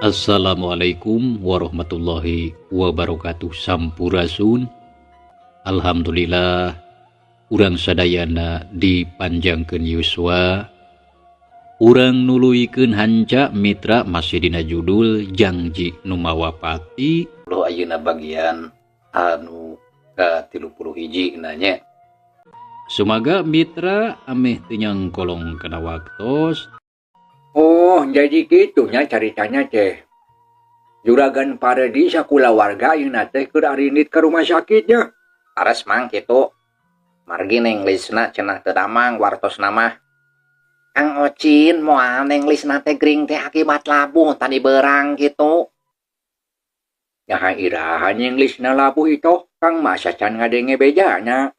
Assalamualaikum warahmatullahi wabarakatuh. Sampurasun. Alhamdulillah, urang sadayana dipanjangkeun yuswa. Urang nuluykeun hanca, mitra, masih dina judul Jangji Nu Mawa Pati. Lo, ayeuna bagian anu ka 31 nanya. Sumaga mitra ameh teu nyangkolong kana waktos. Oh, jadi kitu nya caritanya teh. Juragan Pardi sakulawarga ayeuna teh keur arindit ka rumah sakitnya. Leres, Mang, kitu. Margi Neng Lisna cenah teu damang wartosna mah. Kang Ocin, moal Neng Lisna teh gering teh akibat labuh tadi berang gitu? Naha iraha Neng Lisna labuh itu? Kang masa can ngadenge bejana.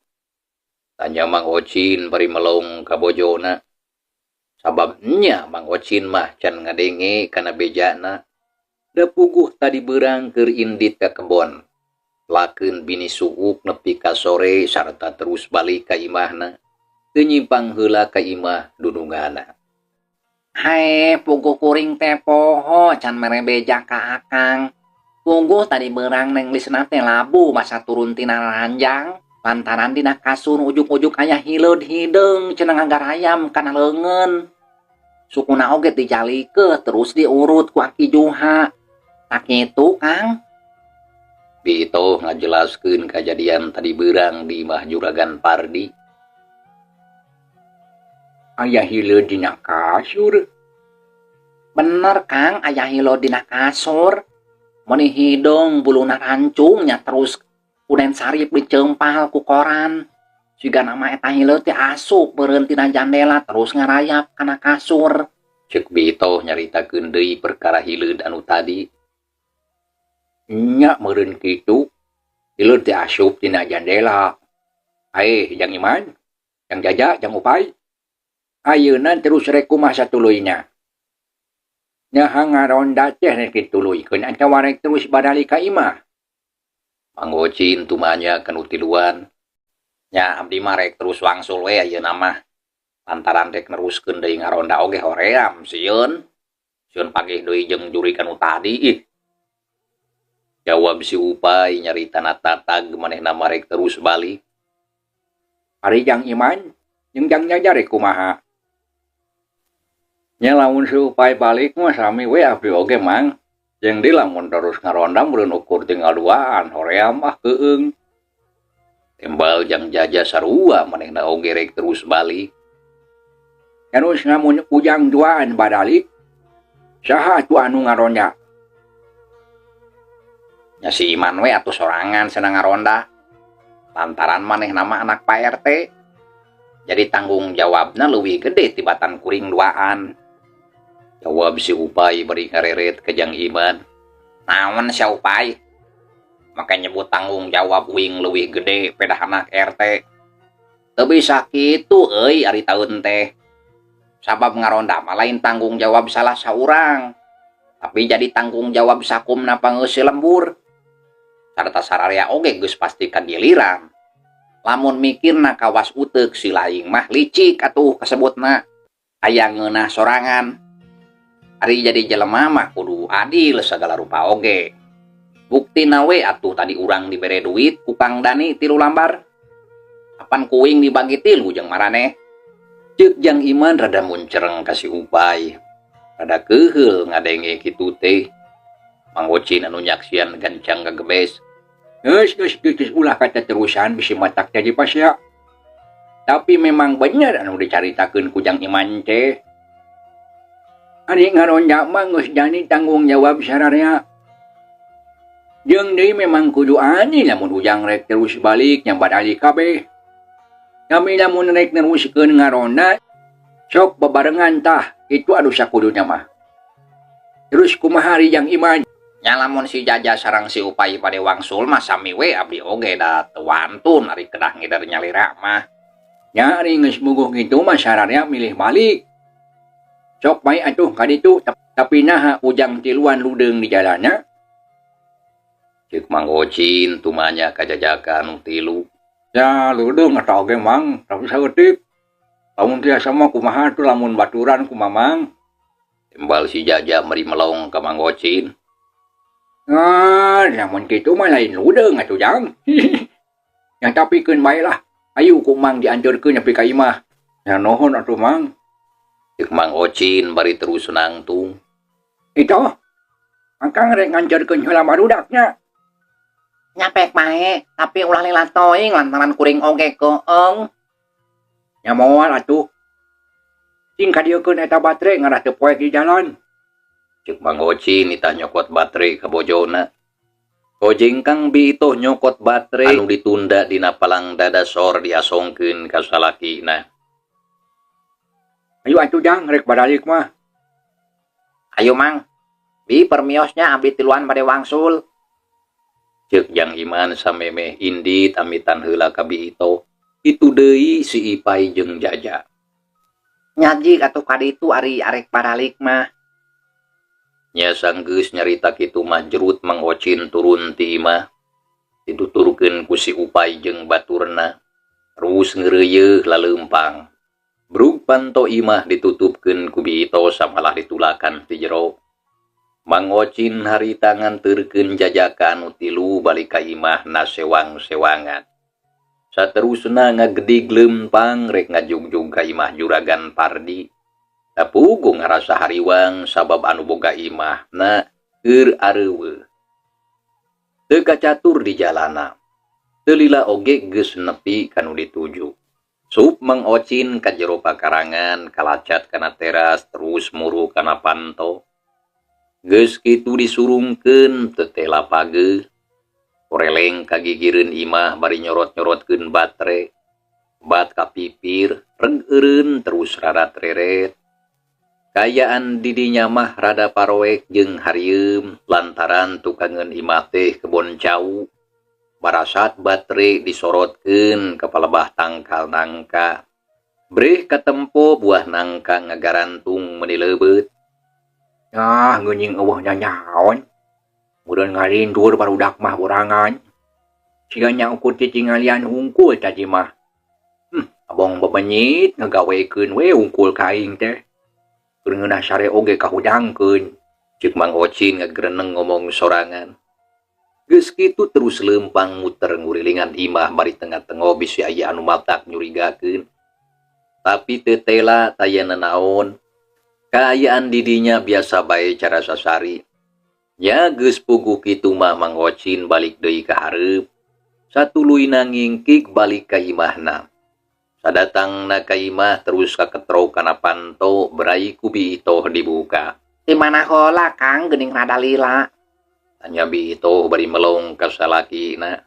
Tanya Mang Ocin bari melong ka bojona. Sabab nya Mang Ocin mah can ngadenge kana bejana. Da puguh tadi berang keur indit ka kebon. Lakeun bini suuk nepi ka sore sarta terus balik ka imahna. Teu nyimpang heula ka imah dunungana. Hae, puguh kuring teh poho can mere beja ka Akang. Puguh tadi berang Neng Lisna teh labuh masa turun tina ranjang. Lantaran dina kasur ujuk-ujuk aya hileud hideung cenah ngagarayam kana leungeun. Sukuna oge dijalikeun terus diurut ku Aki Juha. Tak kitu, Kang. Bito ngajelaskeun kajadian tadi berang di imah Juragan Pardi. Aya hileud dina kasur. Bener, Kang, aya hileud dina kasur. Meuni hideung buluna rancung nya, terus unen sarip dicempal ku koran. Siga nama eta hileud teh asup beureun tina jandela terus ngarayap kana kasur. Cek Bito nyaritakeun deui perkara hileud anu tadi. Nya meureun kitu. Hileud teh asup tina jandela. Aeh, Jang Iman, Jang Jaja, Jang Upay. Ayeuna terus rek kumaha satuluyna? Naha ngaronda teh rek dituluykeun atawa rek terus badali ka imah? Mang Ocin tumanya kanu tiluan. Nya, abdi mah rek terus wangsul we ayeuna mah. Lantaran rek neruskeun deui ngaronda oge hoream sieun. Sieun pagih deui jeung jurig anu tadi ih. Jawab si Upay nyaritana tatag manehna mah rek terus balik. Ari Jang Iman jeung Jang Jaja rek kumaha? Nya, lamun si Upay balik mah sami we abdi oge, Mang. Jeung di lamun terus ngaronda meureun ukur tinggal duaan, hoream ah, keueung. Tembal Jang Jaja, sarua manehna oge rek terus balik. Terus lamun ujang duaan badalik, saha atuh anu ngaronda? Nya, si Iman we atuh sorangan cenah ngaronda. Lantaran manehna mah anak Pak RT. Jadi tanggung jawabna leuwih gede tibatan kuring duaan. Jawab si Upay bari ngareret ke Jang Iman. Naon sia, Upay? Make nyebut tanggung jawab uing leuwih gede pedah anak RT. Teu bisa kitu euy, ari taun teh. Sabab ngaronda mah lain tanggung jawab salah saurang. Tapi jadi tanggung jawab sakumna pangeuseuh lembur. Sarta sararea oge geus pasti kagiliran. Lamun mikirna kawas uteuk si laing mah licik atuh kasebutna. Aya ngeunah sorangan. Ari jadi jelema mah kudu adil segala rupa oge. Buktina we atuh tadi urang dibere duit ku Kang Dani 3 lambar. Apan kuing dibagi tilu jeung maraneh. Ceuk Jang Iman rada muncereng ka si Upay. Rada keuheul ngadenge kitu teh. Mang Ocin anu nyaksian gancang gagebes. Geus, geus, geus, geus, ulah kata terusan, bisi matak jadi pasya. Tapi memang bener anu dicaritakeun ku Jang Iman teh. Ari ngaronda mah geus jadi tanggung jawab sararea. Jeung deui memang kudu adil, lamun ujang rek terus balik nya badali kabeh. Kami lamun rek neruskeun ngaronda sok bebarengan, tah itu anu sakuduna mah. Terus kumaha ari Jang Iman? Nya, lamun si Jaja sareng si Upay bade wangsul mah sami we, abdi oge da teu wantun ari kedah ngider nyalira mah. Nya, ari geus muguh kitu mah sararea milih balik. Sok bae atuh ka ditu, tapi naha ujang tiluan ludeung di jalanna? Ceuk Mang Ocin tumanya ka jajaka nu tilu. Ya, ludeung eta oge, Mang, tapi saeutik. Lamun tiasa mah kumaha tuh lamun baturan ku Mamang? Timbal si Jaja meri melong ka Mang Ocin. Ah, lamun kitu mah lain ludeung atuh Jang. Yang tapi keun bae lah. Ayu ku Mang dianjeurkeun nepi ka imah. Ya nuhun atuh Mang. Ceuk Mang Ocin bari terus nangtung. Itu. Akang rek nganjeurkeun heula barudaknya. Nyapek bae, tapi ulah lila toing lantaran kuring oge keeng. Nya moal atuh. Cing kadieukeun eta batre ngarah teu poek di jalan. Ceuk Mang Ocin nitah nyokot batre ka bojona. Kojengkang Bi Itoh nyokot batre anu ditunda dina palang dada sor diasongkeun ka salakina. Ayo atuh Jang rek baralik mah. Ayo Mang. Bi permiosnya abdi tiluan bade wangsul. Ceuk Jang Iman samemeh indit amitan heula ka Bi Itoh. Kitu deui si Ipay jeung Jaja. Nyajik atuh kaditu ari arek baralik mah. Nya sanggeus nyarita kitu mah jerut Mang Ocin turun ti imah. Dituturkeun ku si Upay jeung baturna. Terus ngeureuyeuh laleumpang. Brug panto imah ditutupkeun ku Bi Itoh samalah ditulakan ti jero. Mang Ocin harita nganteurkeun jajaka anu tilu balik ka imah na sewang-sewangan. Saterusna ngagedig leumpang rek ngajugjug ka imah Juragan Pardi. Tapugu ngarasa hariwang sabab anu boga imahna keur areuweuh. Teu kacatur di jalana. Teu lila oge geus nepi ka nu dituju. Sup Mang Ocin ka jero pakarangan, kalacat kana teras terus muru kana panto. Geus kitu disurungkeun teu tela pageuh. Koreleng kagigireun imah bari nyorot-nyorotkeun batre. Bat ka pipir, reg eureun terus rarat reret. Kaayaan didinya mah rada paroek jeung harieum lantaran tukangeun imah teh kebon cau. Barasat batre disorotkeun ka palebah tangkal nangka. Breh katempo buah nangka ngagarantung meuni leubeut. Ah, geuning eueuh nyanyaon. Meureun ngalindur barudak mah borangan. Siga nya ukur titingalian hungkul tadi mah. Abong bebenyit ngagawekeun we hungkul ka aing teh. Keur ngeunah sare oge kahudangkeun. Ceuk Mang Ocin ngagreneng ngomong sorangan. Geus kitu terus leumpang muter ngurilingan imah bari tengah-tengah bisi aya anu matak nyurigakeun. Tapi teu tela taya nanaon. Kaayaan didinya biasa bae cara sasari. Nya geus puguh kitu mah Mang Ocin balik deui ka hareup. Satuluyna ngingkik balik ka imahna. Sadatangna ka imah terus kaketrok kana panto berai ku Bi Itoh dibuka. Di mana heula Kang geuning rada lila? Tanya Bi Itoh bari melong ka salakina.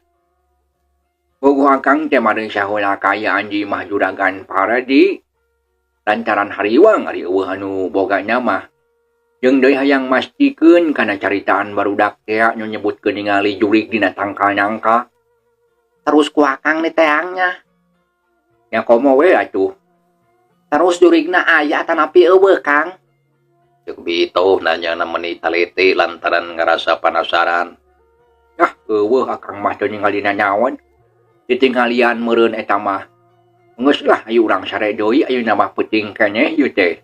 Puguh akang teh meureun saheula kaayaan di imah Juragan Pardi. Lantaran hariwang ari eueuh anu boga mah. Jeung deui hayang mastikeun kana caritaan barudak tea nu nyebutkeun ningali jurig dina tangkal nangka. Terus ku akang diteangnya. Nya komo we atuh. Terus jurigna aya atanapi eueuh Kang? Ceuk Bi Itoh nanyana meuni talete lantaran ngarasa panasaran. Ah, eueuh akang mah teu ningali nanaon. Ditinggalian meureun eta mah. Geus lah ayu urang sare deui ayeuna mah peuting keneh ieu teh.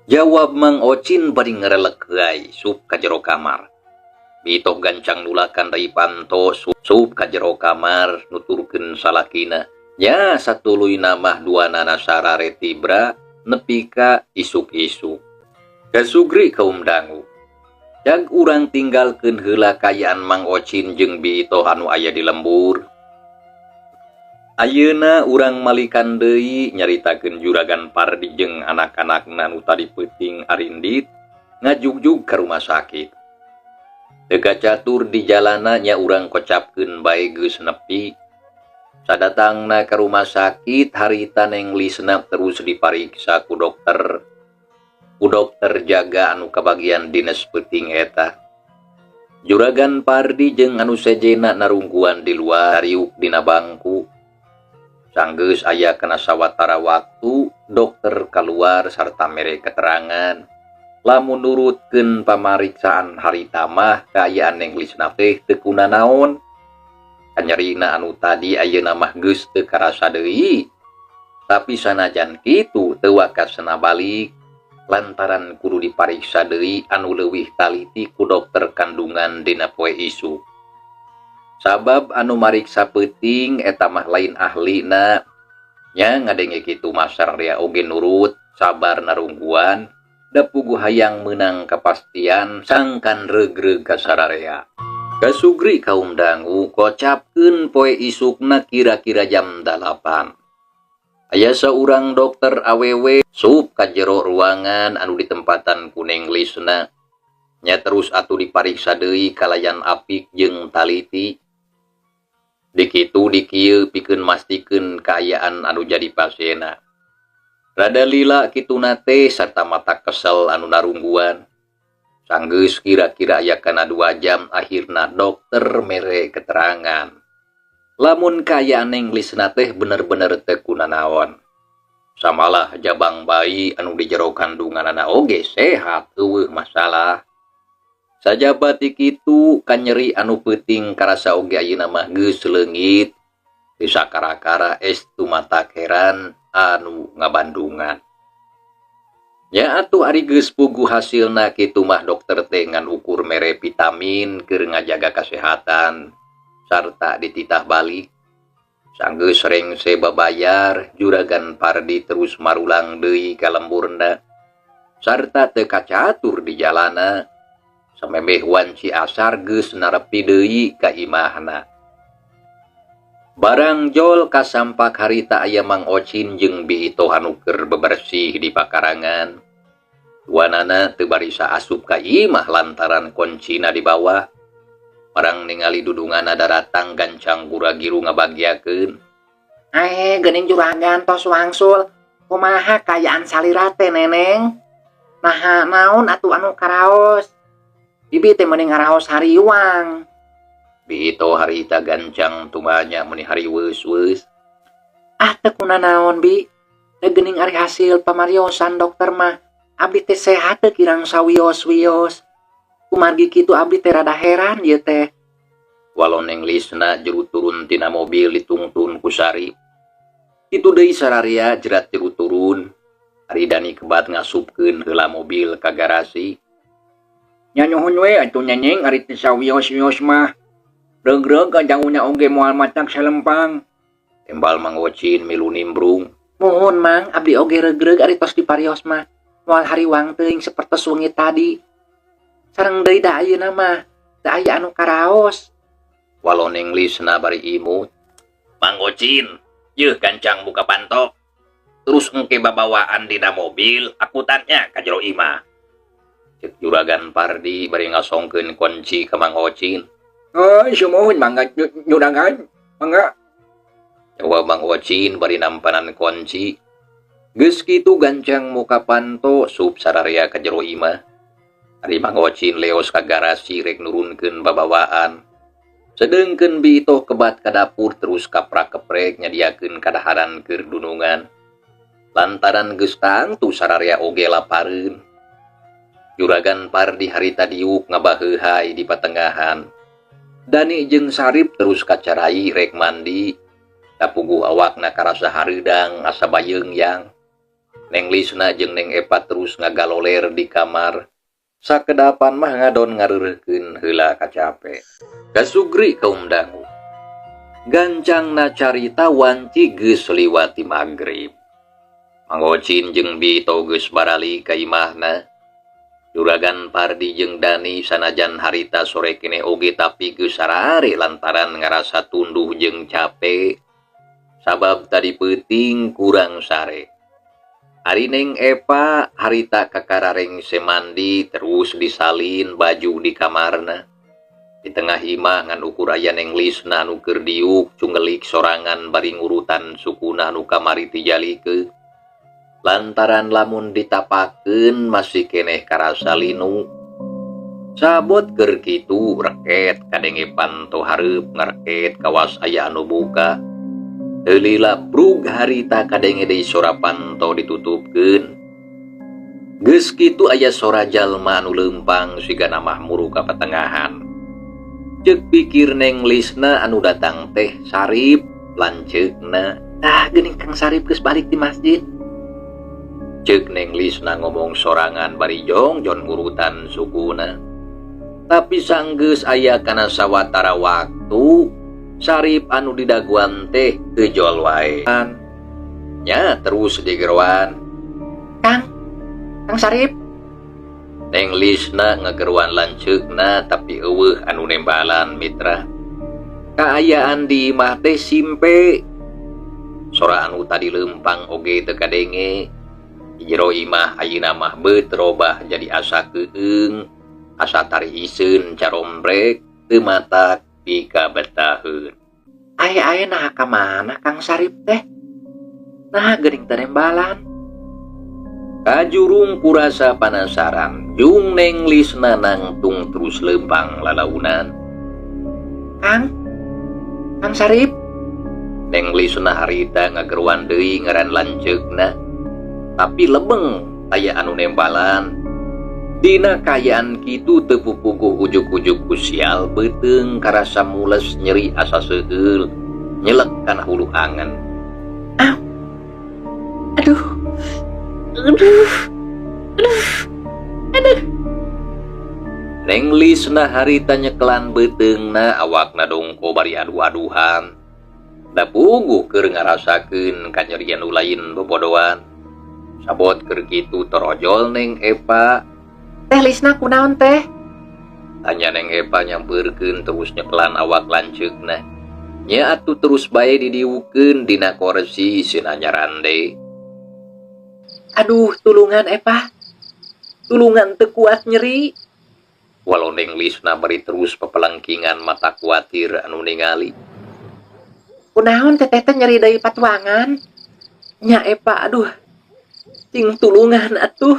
Jawab Mang Ocin bari ngerelek heai sup ka jero kamar. Bi Itoh gancang nulakan deui panto sup ka jero kamar nuturkeun salakina. Nya satuluyna mah duanana sarare tibra nepi ka isuk-isuk. Kasugri kaum dangu. Jag urang tinggalkeun heula kaayaan Mang Ocin jeung Bi Itoh anu aya di lembur. Ayeuna urang malikan deui nyaritakeun Juragan Pardi jeung anak-anakna nu tadi peuting arindit ngajugjug ka rumah sakit. Teu kacatur di jalana nya urang kocapkeun bae geus nepi. Sadatangna ka rumah sakit harita Neng Lisna terus dipariksa ku dokter. Ku dokter jaga anu kabagian dines peuting eta. Juragan Pardi jeung anu sejena narungguan di luar riuk dina bangku. Sanggeus aya kana sawatara waktu dokter kaluar sarta mere keterangan. Lamun nurutkeun pamariksaan harita mah kaayaan Neng Lisna teh teu kunanaon. Kanyerina anu tadi ayeuna mah geus teu karasa deui. Tapi sanajan kitu teu wakasna balik. Lantaran kudu dipariksa deui anu leuwih taliti ku dokter kandungan dina poe isuk. Sabab anu mariksa peuting eta mah lain ahlina. Nya ngadenge kitu mah sararea oge nurut, sabar narungguan, da puguh hayang meunang kapastian sangkan regreg ka sararea. Kasugri kaum dangu kocapkeun poe isukna kira-kira jam 8. Aya saurang dokter awewe sup ka jero ruangan anu ditempatan ku Neng Lisna. Nya terus atuh dipariksa deui kalayan apik jeung taliti. Dikitu dikieu pikeun mastikeun kaayaan anu jadi pasienna. Rada lila kituna teh sarta mata kesel anu narungguan. Sanggeus kira-kira aya kana 2 jam akhirna dokter mere keterangan. Lamun kaayaan Neng Lisna teh bener-bener teu kunanaon. Samalah jabang bayi anu di jero kandunganana oge sehat eueuh masalah. Sajaba ti kitu kanyeri anu peuting karasa oge ayeuna mah geus leungit. Di sakara-kara estu matak heran anu ngabandungan. Nya atuh ari geus puguh hasilna kitu mah dokter teh ngan ukur mere vitamin keur ngajaga kasehatan sarta dititah balik. Sanggeus rengse babayar Juragan Pardi terus marulang deui ka lemburna sarta teu kacatur di jalana. Samemeh wanci asar geus narepi deui ka imahna. Barang jol kasampak harita aya Mang Ocin jeung Bi Itoh anu keur bebersih di pakarangan. Duanana teu barisa asup ka imah lantaran koncina di bawah. Barang ningali dudungana daratang gancang gura-giru ngabagiakeun. Geuning juragan tos wangsul. Kumaha kaayaan salira teh, Neneng? Naha naon atuh anu karaos? Bibi teh mending ngaraos hariwang. Bi Itoh harita gancang tumanya meuni hariweus-weus. Ah, teu kunanaon, Bi. Teu geuning ari hasil pamariosan dokter mah. Abdi teh sehat teu kirang sawios-wios. Kumargi kitu abdi teh rada heran ieu teh. Walau Neng Lisna jeru turun tina mobil ditungtun ku Sarip. Kitu deui sararia jerat jeru turun. Ari Dani kebat ngasupkeun heula mobil ka garasi. Nya nuhun we atuh Neneng ari teu sawios-wios mah. Regreg ka jauhna oge moal matak salempang. Tembal Mang Ocin milu nimbrung. Muhun Mang, abdi oge regreg ari tos diparios mah. Moal hariwang teuing sapertos wengi tadi. Sareng deui da ayeuna mah, teu aya anu karaos. Walau Neng Lisna bari imut. Mang Ocin, yeuh gancang buka panto. Terus engke babawaan dina mobil, akutannya ka jero imah. Cek Juragan Pardi bari ngasongkeun kunci ka Mang Ocin. Heuy, sumuhun mangga juragan, mangga. Jawab Mang Ocin bari nampanan kunci. Geus kitu gancang muka panto sup sararea ka jero imah. Ari Mang Ocin leos ka garasi rek nurunkeun babawaan. Sedengkeun Bi Itoh kebat ka dapur terus kaprak-keprek nyadiakeun kadaharan keur dunungan. Lantaran geus tangtu sararea oge lapareun. Juragan Pardi harita diuk ngabaheuhai di patengahan. Dani jeung Sarip terus kacarai rek mandi. Kapuguh awakna karasa hareudang asa bayeung-yang. Neng Lisna jeung Neng Epa terus ngagaloler di kamar. Sakedapan mah ngadon ngareureuhkeun heula kacape. Kasugri kaum dangu. Gancangna carita wanci geus liwati magrib. Mang Ocin jeung Bi Itoh geus barali ka imahna. Juragan Pardi jeung Dani sanajan harita sore keneh oge tapi geus sarare lantaran ngarasa tunduh jeung cape. Sabab tadi peuting kurang sare. Ari Neng Epa harita kakararengse mandi terus disalin baju di kamarna. Di tengah imah ngan ukur aya Neng Lisna anu keur diuk cunggelik sorangan bari ngurutan sukuna anu kamari tijalikeun. Lantaran lamun ditapakeun masih keneh karasa linu. Sabot keur kitu reket kadenge panto hareup ngareket kawas aya anu buka. Teu lila brug harita kadenge deui sora panto ditutupkeun. Geus kitu aya sora jalma anu leumpang sigana mah muru ka patengahan. Ceuk pikir Neng Lisna anu datang teh Sarip lanceukna. Tah geuning Kang Sarip geus balik di masjid. Ceuk Neng Lisna ngomong sorangan bari jongjon ngurutan sukuna. Tapi sanggeus aya kana sawatara waktu, Sarip anu didaguan teh teu jol wae. Nya terus digeroan. Kang, Kang Sarip. Neng Lisna ngageroan lanceukna tapi euweuh anu nembalan, mitra. Kaayaan di imah teh simpe. Sora anu tadi lempang oge teu kadenge. Di jero imah ayeuna mah beut robah jadi asa keueung, asa tariiseun carombrek teu matak pikabetaheun. Aye-aye nah ka mana Kang Sarip teh? Nah geuning teu nembalan. Kajurung kurasa panasaran, jung Neng Lisna nangtung terus lempang lalaunan. Kang, Kang Sarip. Neng Lisna harita ngageruan deui ngaran lanceukna. Tapi lebeng aya anu nembalan. Dina kaayaan kitu teu pupuguh ujug-ujug ku sial beuteung karasa mules nyeri asa seueul nyelek kana hulu angen. Aw. Aduh. Aduh. Aduh. Aduh. Neng Lisna harita nyekelan beuteungna awakna dongko bari adu-aduhan. Da puguh keur ngarasakeun kanyerian nu lain bobodoan. Sabot keur kitu torojol Neng Epa. Teh Lisna kunaon teh? Tanya Neng Epa nyampeurkeun terus nyekelan awak lanceukna. Nya atuh terus bae didiukeun dina korsi sina nyarande. Aduh, tulungan Epa. Tulungan teu kuat nyeri. Walau Neng Lisna bari terus pepelengkingan mata kuatir anu ningali. Kunaon teteh teh nyeri deui patuangan? Nya Epa, aduh. Cing tulungan atuh.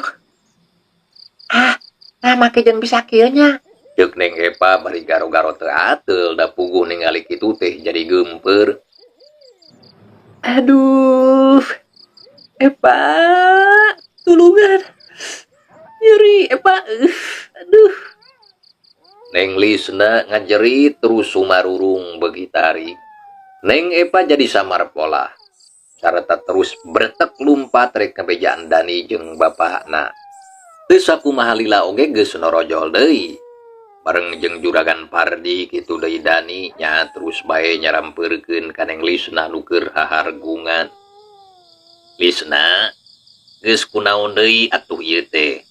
Ah, nah make jeung bisa kieu nya. Ceuk Neng Epa bari garo-garo teu ateul da puguh ningali kitu teh jadi geumpeur. Aduh. Epa, tulungan. Nyeri Epa. Aduh. Neng Lisna ngajerit terus sumarurung beuki tarik. Neng Epa jadi samar pola. Sarta terus bretek lumpat rek ngabejaan Dani jeung bapakna. Teu sakumaha lila oge geus norojol deui. Bareng jeung Juragan Pardi kitu deui Dani nya terus bae nyarampeurkeun ka Neng Lisna nu keur hahargungan. Lisna, geus kunaon deui atuh ieu teh?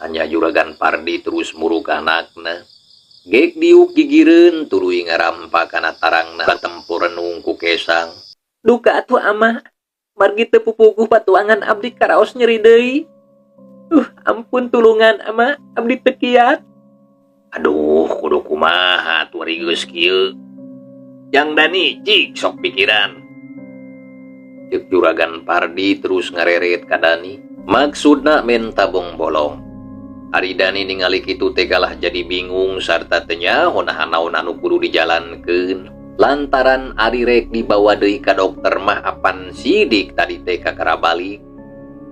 Tanya Juragan Pardi terus muruk anakna. Gek diuk gigireun tuluy ngarampa kana tarangna batempur renung ku kesang. Duka atuh ama, margi teu pupuguh patuangan abdi karaos nyeri deui. Ampun tulungan ama, abdi teu kiat. Aduh, kudu kumaha atuh ari geus kieu. Jang Dani cik sok pikiran. Ceuk Juragan Pardi terus ngareret ka Dani. Maksudna menta bong bolong. Ari Dani ningali kitu teh galah jadi bingung sarta teu nyaho naha naon anu kudu dijalankeun. Lantaran ari rek dibawa deui ka dokter mah apan sidik tadi teh kakara balik.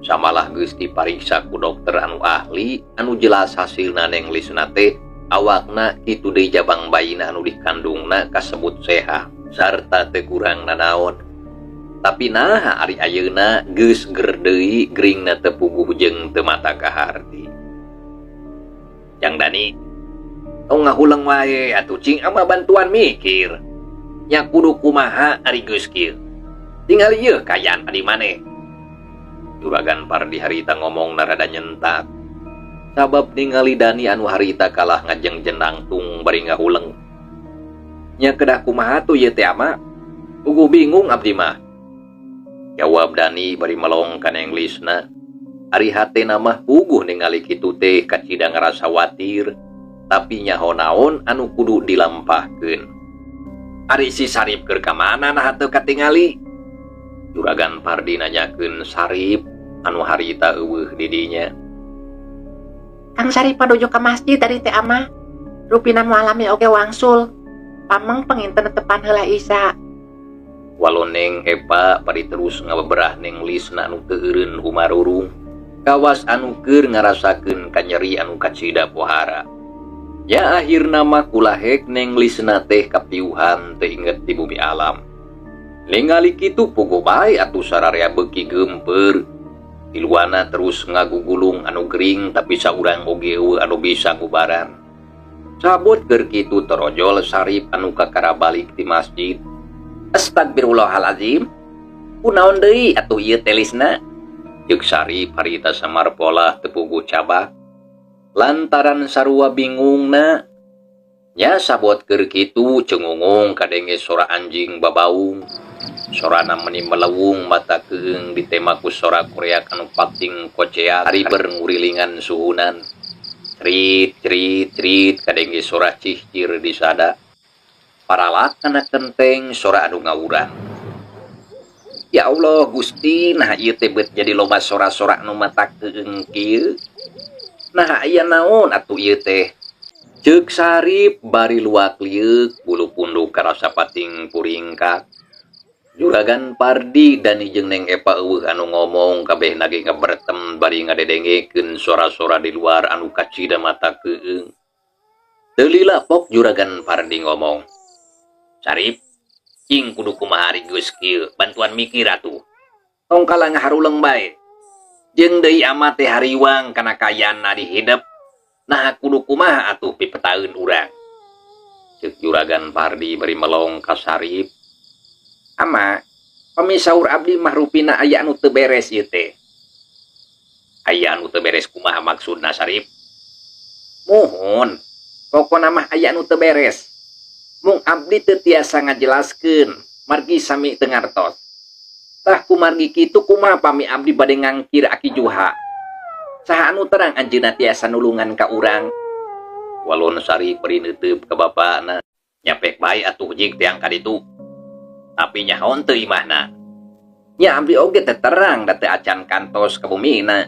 Samalah geus dipariksa ku dokter anu ahli anu jelas hasilna Neng Lisna teh awakna kitu deui jabang bayina anu dikandungna kasebut sehat sarta teu kurang nanaon. Tapi naha ari ayeuna geus ger deui gringna teu puguh jeung teu mata kaharti. Jang Dani, tong ngahuleng wae atuh cing ama bantuan mikir. Nya kudu kumaha ari geus kieu. Tingali ieu kaayaan adi maneh. Juragan Pardi harita ngomong narada nyentak. Sabab ningali Dani anu harita kalah ngajeng jenang tung bari ngahuleng. Nya kedah kumaha tuh ieu teh ama? Ugu bingung abdi mah. Jawab Dani bari melong ka Neng Lisna. Ari hatena mah puguh ningali kitu teh kacida ngarasa watir, tapi nyaho naon anu kudu dilampahkeun. Ari si Sarip keur ka mana nah teu katingali? Juragan Pardi nanyakeun Sarip anu harita euweuh di dinya. Kang Sarip panuju ka masjid tadi teh ama. Rupina moal lami oge wangsul. Pameng panginten tepan heula Isa. Walau Neng Epa bari terus ngabeberah Neng Lisna anu teu eureun humarurung. Kawas anu keur ngarasakeun kanyeri anu kacida pohara. Ya akhirna mah kulahek Neng Lisna teh kapiuhan teu inget di bumi alam. Ningali kitu puguh bae atuh sararea beuki geumpeur. Tiluana terus ngagugulung anu gering tapi saurang oge euweuh anu bisa ngubaran. Sabot keur kitu torojol Sarip anu kakara balik ti masjid. Astagfirullahalazim. Kunaon deui atuh ieu teh Lisna? Ceuk Sarip harita samar polah teu puguh cabak. Lantaran sarua bingungna. Nya sabot keur kitu cengungung kadenge sora anjing babaung. Sorana meni melewung mata keung ditema ku sora koreak anu pating koceak hariber ngurilingan suhunan. Cerit cerit cerit kadenge sora cihcir di sada. Paralak kana kenteng sora anu ngawurang. Ya Allah Gusti, nah ieu teh beut jadi loba sora-sora anu mata keung kieu. Nah aya naon atuh ieu teh? Ceuk Sarip bari luak lieuk bulu punduk karasa pating puringkak. Juragan Pardi Dani jeung Neng Epa euweuh anu ngomong kabeh nage ngabertem bari ngadedengekeun sora-sora di luar anu kacida mata keung. Teu lila pok Juragan Pardi ngomong. Sarip, cing kudu kumaha ari geus kieu, bantuan mikir atuh. Tong kalah ngaharuleng bae. Jeung deui ama teh hariwang kana kaayaan di hidep. Nah kudu kumaha atuh pipetaeun urang. Ceuk Juragan Pardi bari melong ka Sarip. Ama, pami saur abdi mah rupina aya anu teu beres ieu teh. Aya anu teu beres kumaha maksudna Sarip? Muhun, pokona mah aya anu teu beres. Mung abdi teu tiasa ngajelaskeun, margi sami teu ngartos. Tah kumargi kitu kumaha pami abdi bade ngangkir Aki Juha. Saha anu terang anjeunna tiasa nulungan ka urang? Walon Sarip bari neuteup ka bapana. Nyapek bae atuh jig teang ka ditu. Tapi nyaho teu imahna. Nya abdi oge teu terang da teu acan kantos ka bumina.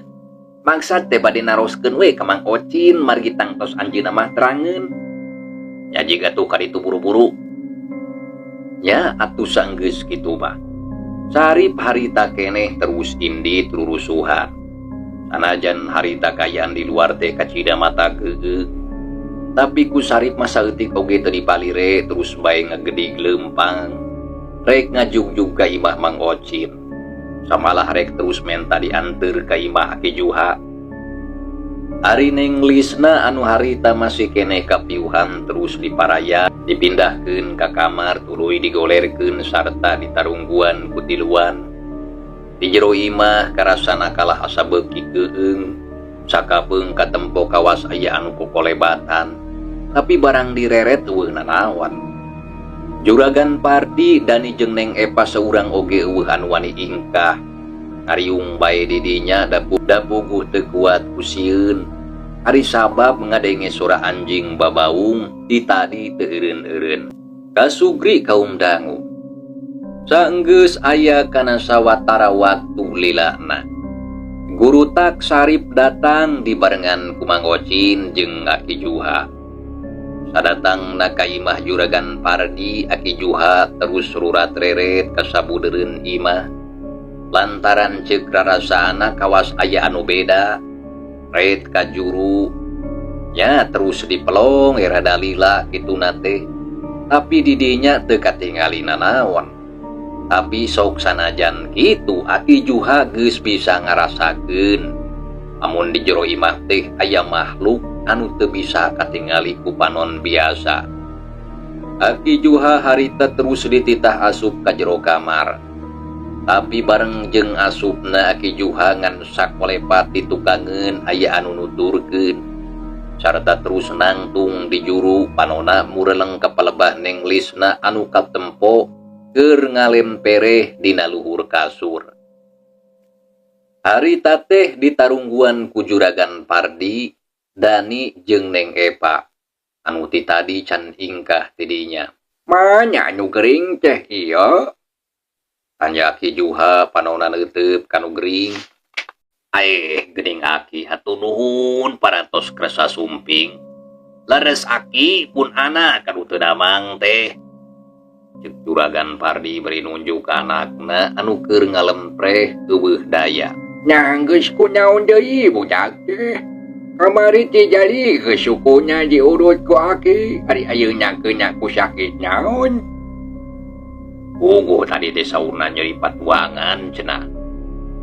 Maksad teh bade naroskeun we ka Mang Ocin margi tangtos anjeunna mah terangeun. Nya jig atuh ka ditu buru-buru. Nya atuh sanggeus kitu mah. Sarip harita keneh terus indit rurusuhan. Sanajan harita kaayaan di luar teh kacida mata keukeuh. Tapi ku Sarip mah saeutik oge teu dipalire terus bae ngagedig leumpang. Rek ngajugjug ka imah Mang Ocin. Samalah rek terus menta dianteur ka imah Aki Juha. Ari Neng Lisna anu harita masih keneh kapiuhan terus diparaya, dipindahkeun ka kamar tuluy digolerkeun sarta ditarungguan ku tiluan. Di jero imah karasana kalah asa beuki keung, sakapeung katempo kawas aya anu kokolebatan, tapi barang direret euweuh nanaon. Juragan Pardi Dani jeung Neng Epa saurang oge euweuh anu wani ingkah. Ngariung bae di dinya dapuguh teu kuat ku sieun. Ari sabab ngadenge sora anjing babaung di tadi teu eureun-eureun. Kasugri kaum dangu. Saenggeus aya kana sawatara waktu lilana. Guru tak Sarip datang dibarengan ku Mang Ocin jeung Aki Juha. Sadatangna ka imah Juragan Pardi, Aki Juha terus rurat reret ka sabudeureun imah. Lantaran ceuk rarasaana kawas aya anu beda, ret ka juru. Nya terus dipelong era dalila kituna teh. Tapi di dinya teu katingali nanaon. Tapi sok sanajan kitu Aki Juha geus bisa ngarasakeun amun di jero imah teh aya makhluk anu teu bisa katingali ku panon biasa. Aki Juha harita terus dititah asup ka jero kamar. Tapi bareng jeung asupna Aki Juha ngan sakolepat ditukangeun aya anu nuturkeun. Sarta terus nangtung di juru panona mureleng ka palebah Neng Lisna anu katempo keur ngalempereh dina luhur kasur. Harita teh ditarungguan ku Juragan Pardi, Dani jeung Neng Epa anu ti tadi can ingkah ti dinya. Manya anu gering teh ieu? Tanya Aki Juha panona neuteup kanu gering. Aeh geuning Aki hatur nuhun parantos kersa sumping. Leres Aki pun anak kanu teu damang teh. Ceuk Juragan Pardi bari nunjuk ka anakna anu keur ngalempreh euweuh daya. Nya geus kunaon deui budak teh? Kamari teh jali geus sukuna diurut ku Aki, ari ayeuna keuna ku sakit naon? Puguh tadi teh saurna nyeri patuangan cenah.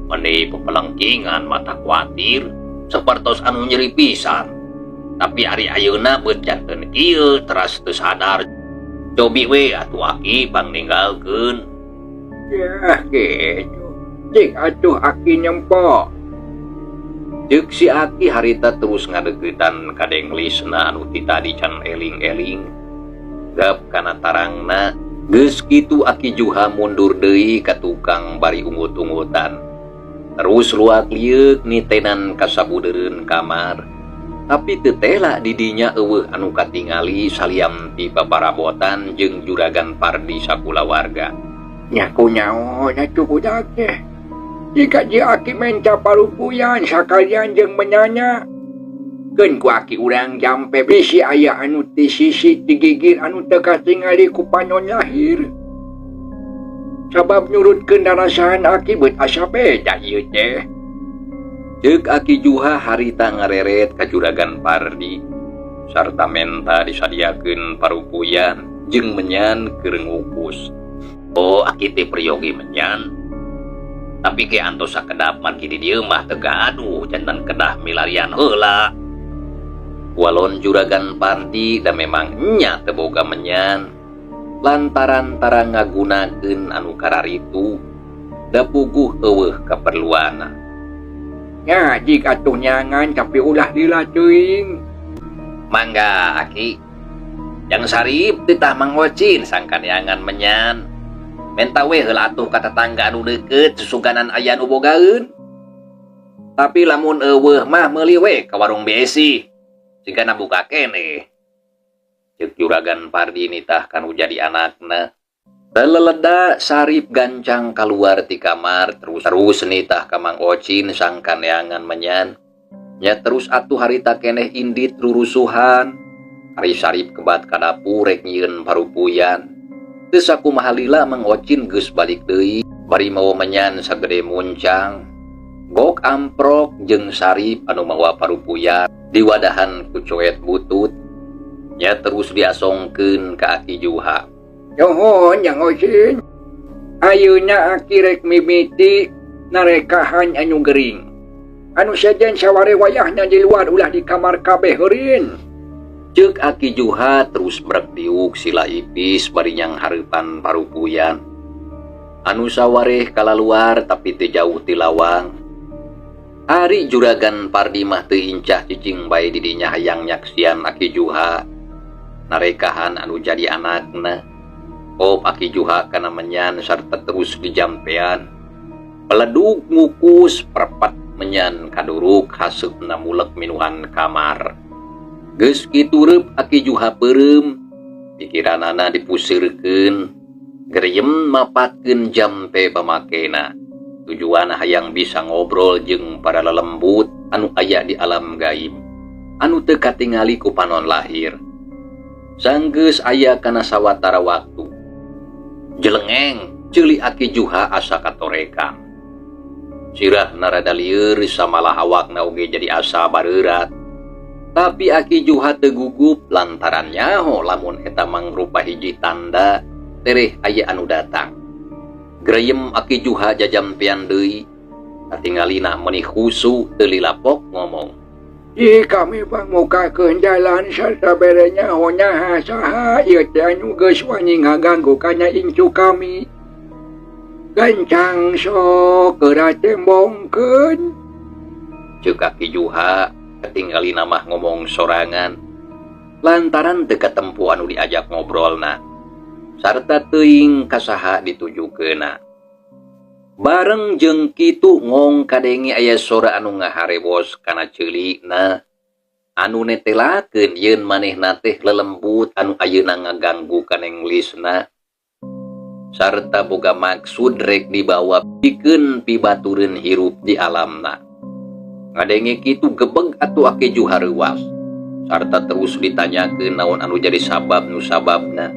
Meni pepelengkingan mata kuatir sapertos anu nyeri pisan. Tapi ari ayeuna beut janten kieu teras teu sadar. Cobi we atuh aki pang ninggalkeun. Ya gitu. Cik atuh aki nyempo. Ceuk si aki harita terus ngadeuketan ka denglisna anu ti tadi can eling-eling. Gap kana tarangna geus kitu aki Juha mundur deui ka tukang bari ungut-ungutan. Terus luak lieuk nitenan ka sabudeureun kamar. Tapi teu tela di dinya eueuh anu katingali salian ti paparabotan jeung Juragan Pardi sakulawarga. Nya kunaon atuh budak teh. Jika ji aki menta parupuyan sakalian jeung menyanya. Keun ku aki urang jampe bisi aya anu ti sisi ti gigir anu teu katingali ku panon lahir. Sabab nyurutkeun darasahan aki beut asa beda ieu teh. Ceuk aki Juha harita ngareret ka Juragan Pardi sarta menta disadiakeun parupuyan jeung menyan keur ngukus. Oh aki teh peryogi menyan. Tapi ke antos sakedap margi di dieu mah teu gaduh janten kedah milarian heula. Walon Juragan Pardi da memang nya teu boga menyan. Lantaran tara ngagunakeun anu kararitu da puguh eueuh kaperluanna. Nya jik atuh nyangan tapi ulah lila teuing. Mangga aki. Jang Sarip titah Mang Ocin sangkan neangan menyan. Menta we heula atuh ka tetangga anu deukeut susuganan aya nu bogaeun. Tapi lamun eueuh mah meuli we ka warung BSI. Sigana buka keneh. Ceuk Juragan Pardi nitah kanu jadi anakna. Leleda Sarip gancang keluar ti kamar terus nitah ka Mang Ocin sangkan neangan menyan. Nya terus atuh harita keneh indit rurusuhan. Ari Sarip kebat ka dapur rek nyieun parupuyan. Teu sakumaha lila Mang Ocin geus balik deui bari mawa menyan sagede muncang. Gok amprok jeung Sarip anu mawa parupuyan diwadahan ku coet butut. Nya terus diasongkeun ka Aki Juha. Nuhun Jang Ocin. Ayeuna aki rek mimiti narekahan anu gering. Anu sejen saware wayahna di luar ulah di kamar kabeh heurin. Ceuk Aki Juha terus brek diuk sila ipis bari nyang hareupan parupuyan. Anu sawareh kalaluar tapi teu jauh ti lawang. Ari Juragan Pardi mah teu incah cicing bae di dinya hayang nyaksian Aki Juha. Narekahan anu jadi anakna. Op Aki Juha kana menyan sarta terus dijampean. Peledug ngukus perpat menyan kaduruk haseupna mulek minuhan kamar. Geus kitu reup Aki Juha peureum, pikiranana dipuseurkeun, geriem mapatkeun jampe pamakena. Tujuan hayang bisa ngobrol jeung para lelembut anu aya di alam gaib, anu teu katingali ku panon lahir. Sanggeus aya kana sawatara waktu. Jelengeng ceuli Aki Juha asa katorekan. Sirahna rada lieur samalah awakna oge jadi asa bareurat. Tapi Aki Juha teu gugup lantaran nyaho lamun eta mangrupa hiji tanda tereh aya anu datang. Greyem Aki Juha jajampean deui. Katingalina meuni khusu teu lilapok ngomong. Ih kami pangmukakeun jalan sarta bere nyaho nyaha saha ieu teh anu geus wani ngaganggu kana incu kami. Gancang sok geura tembongkeun. Ceuk Aki Juha katingalina mah ngomong sorangan lantaran teu katempu anu diajak ngobrolna sarta teuing ka saha ditujukeunna. Bareng jeung kitu ngong kadenge aya sora anu ngaharewos kana ceulikna anu netelakeun yeun manehna teh lelembut anu ayeuna ngaganggu ka nenglisna sarta boga maksud rek dibawa pikeun pibatureun hirup di alamna. Ngadenge kitu gebeg atuh Aki Juha reuwas sarta terus ditanyakeun naon anu jadi sabab nu sababna.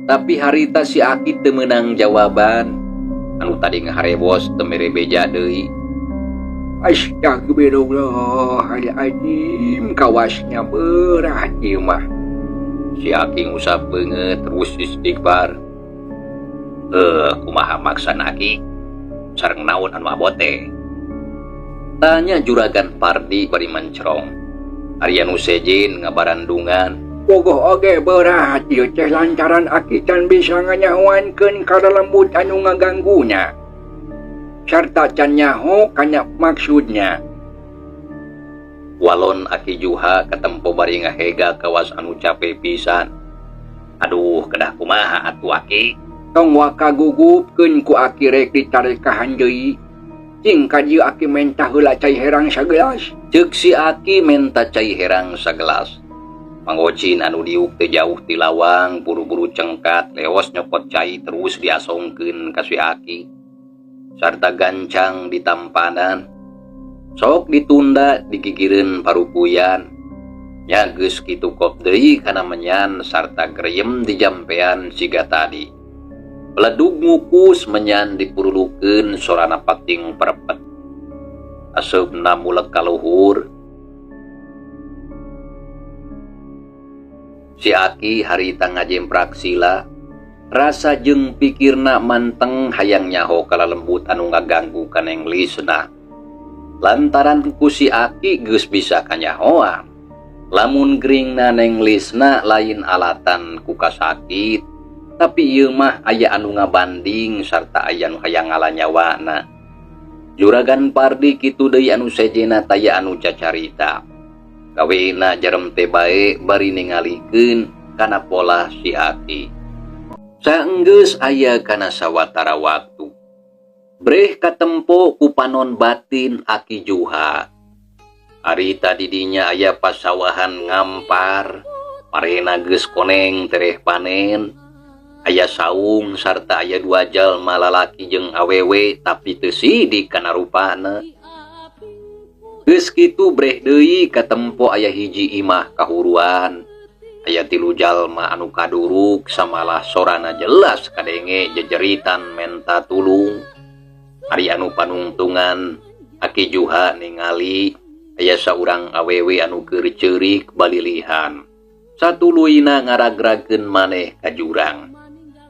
Tapi harita si Aki teu meunang jawaban. Anu tadi ngaharewos teu mere beja deui. Astagfirullahaladzim, kawasnya berat ieu mah. Si Aki ngusap beungeut terus istighfar. Kumaha maksana Aki? Sareng naon anu abot teh? Tanya Juragan Pardi bari mencerong. Ari anu sejen ngabarandungan. Bogoh oge berat ieu teh lantaran aki can bisa nganyahoankeun ka lelembut anu ngagangguna. Sarta can nyaho kana maksudnya. Walon Aki Juha katempo bari ngahega kawas anu cape pisan. Aduh, kedah kumaha atuh Aki? Tong waka gugupkeun ku Aki rek ditarekahan deui. Cing ka dieu Aki menta heula cai herang sagelas. Ceuk si Aki menta cai herang sagelas. Mang Ocin anu diuk teu jauh ti lawang buru-buru cengkat leos nyokot cai terus diasongkeun ka si Aki. Sarta gancang ditampanan. Sok ditunda digigireun parupuyan. Nya geus kitu kop deui kana menyan sarta greyem dijampean siga tadi. Beledug ngukus menyan dipurulukeun sorana pating perepet. Aseupna mulek ka luhur. Si Aki harita ngajemprak sila. Rasa jeung pikirna manteng hayang nyaho ka lalembut anu ngaganggu ka Neng Lisna. Lantaran ku si Aki geus bisa kanyahoan. Lamun geringna Neng Lisna lain alatan ku kasakit, tapi ieu mah aya anu ngabanding sarta aya nu hayang ngala nyawana. Juragan Pardi kitu deui anu sejena taya anu cacarita. Gawena jarem teh bae bari ningalikeun kana pola si Aki. Saenggeus aya kana sawatara waktu. Breh katempo ku panon batin Aki Juha. Harita didinya aya pasawahan ngampar, parena geus koneng tereh panen. Aya saung sarta aya dua jalma lalaki jeung awewe tapi teu sidik kana rupana. Geus kitu breh deui katempo aya hiji imah kahuruan. Aya tilu jalma anu kaduruk samalah sorana jelas kadenge jejeritan menta tulung. Ari anu panungtungan Aki Juha ningali aya saurang awewe anu keur ceurik balilihan. Satuluyna ngaragragkeun maneh ka jurang.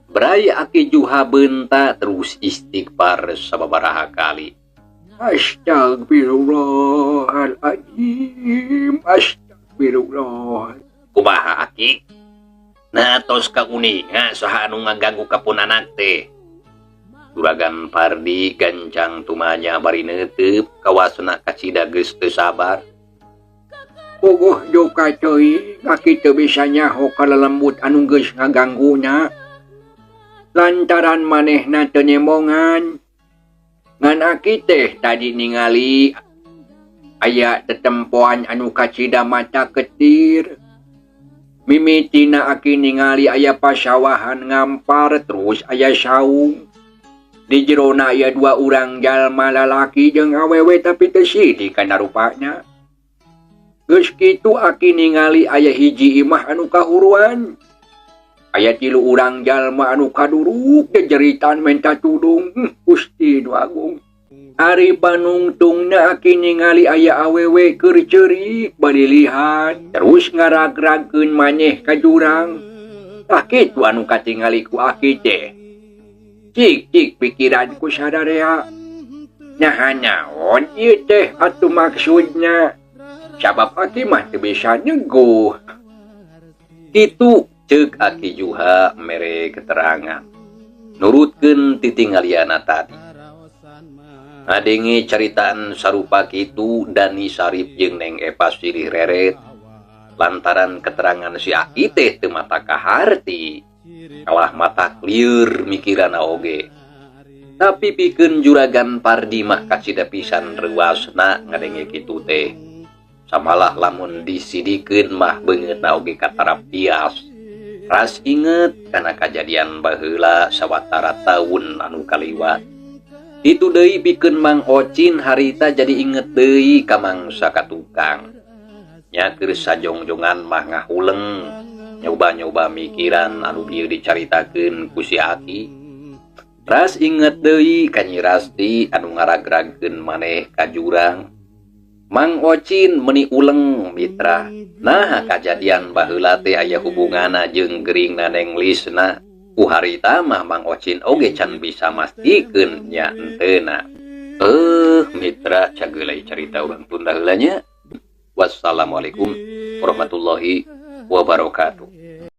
Bray Aki Juha beunta terus istighfar sababaraha kali. Astagfirullahaladzim, astagfirullah. Kumaha Aki? Nah tos kauninga saha anu ngaganggu ka pun anak teh. Juragan Pardi gancang tumanya bari neuteup kawasna kacida geus teu sabar. Bogoh joka teuing Aki teu bisa nyaho ka lelembut anu geus ngagangguna. Lantaran manehna teu nyemongan. Ngan Aki teh tadi ningali aya tetempoan anu kacida mata ketir. Mimitina Aki ningali aya pasawahan ngampar terus aya saung. Di jerona aya dua urang jalma lalaki jeung awewe tapi teu sidik kana rupana. Geus kitu Aki ningali aya hiji imah anu kahuruan. Aya tilu urang jalma anu kaduruk jejeritan menta tudung. Gusti nu agung. Ari panungtungna Aki ningali aya awewe keur ceurik balilihan terus ngaragragkeun maneh ka jurang. Tah kitu anu katingali ku Aki teh. Cik-cik pikiranku sadarea. Naha naon ieu teh atuh maksudna? Sabab Aki mah teu bisa neguh. Kitu ceuk Aki Juha mere keterangan. Nurutkeun titinggaliana tadi. Ngadenge caritaan sarupa kitu Dani Sarip jeung Neng Epa silih reret. Lantaran keterangan si Aki teh teu mata kaharti. Kalah mata lieur mikirana oge. Tapi pikeun Juragan Pardi mah kacida pisan reuasna ngadenge kitu teh. Samalah lamun disidikeun mah beungeutna oge katarap tias. Ras inget kana kajadian baheula sawatara taun anu kaliwat. Itu deui pikeun Mang Ocin harita jadi inget deui ka mangsa ka tukang. Nya keur sajongjongan mah ngahuleng, nyoba-nyoba mikiran anu bieu dicaritakeun ku si Aki. Ras inget deui ka Nyi Rasti anu ngaragragkeun maneh ka jurang. Mang Ocin meuni uleng mitra. Nah kajadian baheula teh aya hubunganna jeung geuringna Neng Lisna. Ku harita mah Mang Ocin oge can bisa mastikeun nya enteuna. Mitra, cageulai carita urang tunda heula nya. Wassalamualaikum warahmatullahi wabarakatuh.